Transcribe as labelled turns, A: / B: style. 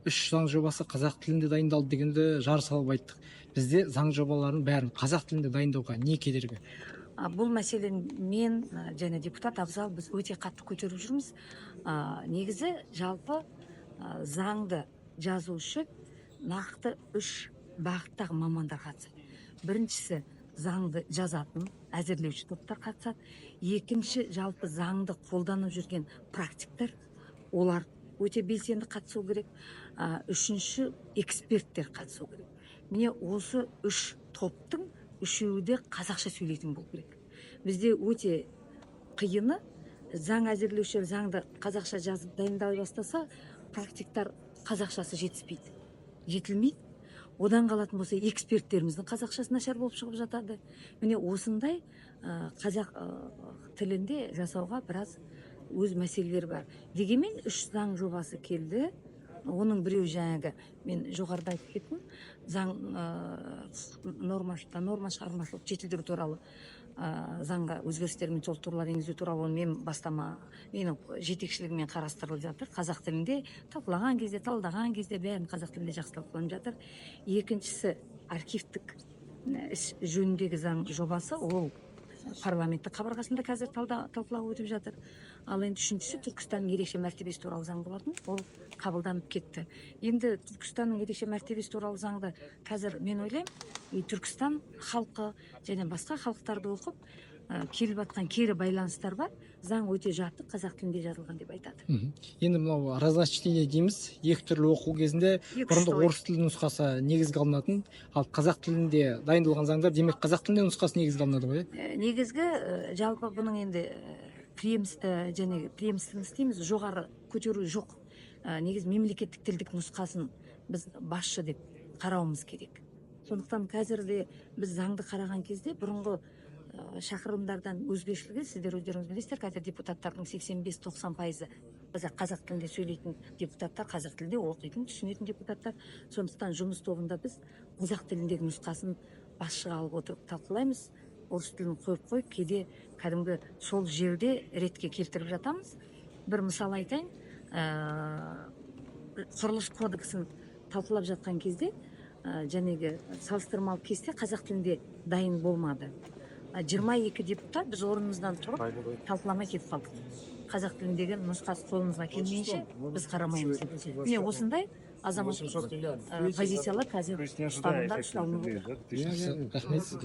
A: Үш заң жобасы қазақ тілінде дайындалды дегенді жар салып айттық. Бізде заң жобаларының бәрін қазақ тілінде дайындауға не кедергі?
B: Бұл мәселені мен және депутат Абзал, біз өте қатты көтеріп жүрміз. Негізі жалпы заңды жазу үшін нақты үш бағыттағы мамандар қатысады. Біріншісі – заңды жазатын әзірлеуші топтар қатысады. Екінші – жалпы заңды қолданып жүрген практиктер, олар өте белсенді қатысу керек. Үшінші – эксперттер қатысу керек. Міне, осы үш топтың үшеуі де қазақша сөйлейтін болу керек. Бізде өте қиыны, заң әзірлеушілер заңды қазақша жазып, дайындай бастаса, практиктар қазақшасы жетіспейді, жетілмейді. Одан қалатын болса, эксперттеріміздің қазақшасы нашар болып шығып жатады. Міне, осындай қазақ тілінде жасауға біраз өз мәселелер бар. Дегенмен үш заң жобасы келді. Оның біреуі жаңағы мен жоғарыда айтып кеттім, заң норма шығармашылық жетілдіру туралы заңға өзгерістер мен толықтырулар енгізу туралы. Оны мен бастама, менің жетекшілігіммен қарастырылып жатыр. Қазақ тілінде талқылаған кезде, талдаған кезде бәрін қазақ тілінде жақсы талқыланып жатыр. Екіншісі – архивтік іс жөніндегі заң жобасы, ол парламенттің қабырғасында қазір талқылау өтіп жатыр. Ал енді үшіншісі Түркістанның ерекше мәртебесі туралы заң болатын, ол қабылданып кетті. Енді Түркістанның ерекше мәртебесі туралы заңды қазір, мен ойлаймын, и Түркістан халқы және басқа халықтарды оқып, келіп жатқан кері байланыстар бар, заң өте жатық қазақ тілінде жазылған деп айтады.
A: Енді мынау разночтение дейміз, екі түрлі оқу кезінде
B: Екі
A: бұрында
B: ұшты ой.
A: орыс тілі нұсқасы негізге алынатын, ал қазақ тілінде дайындалған заңдар, демек, қазақ тілінде нұсқасы негізге алынады ғой, иә?
B: Негізгі жалпы бұның енді және преемственность дейміз, жоғары көтеру жоқ. Негізі мемлекеттік тілдік нұсқасын біз басшы деп қарауымыз керек. Сондықтан қазір де біз заңды қараған кезде бұрынғы шақырылымдардан өзгешілігі, сіздер өздеріңіз білесіздер, қазір депутаттардың 85-90%-ы қазақ тілінде сөйлейтін депутаттар, қазақ тілінде оқитын, түсінетін депутаттар. Сондықтан жұмыс тобында біз қазақ тіліндегі нұсқасын басшыға алып отырып талқылаймыз. Орыс тілін қойып қойып, кейде кәдімгі сол жерде ретке келтіріп жатамыз. Бір мысал айтайын. Құрылыс кодексін талқылап жатқан кезде жәнегі салыстырмалы кесте қазақ тілінде дайын болмады. 22 депутат біз орнымыздан тұрып, талқыламай кетіп қалдық. Қазақ тіліндегі нұсқасы қолымызға келмейінше, біз қарамаймыз деп. Міне, осындай азаматтық позициялар қазір ұстанымдар ұсталынып отыр.
A: Жақсы, рахмет сізге.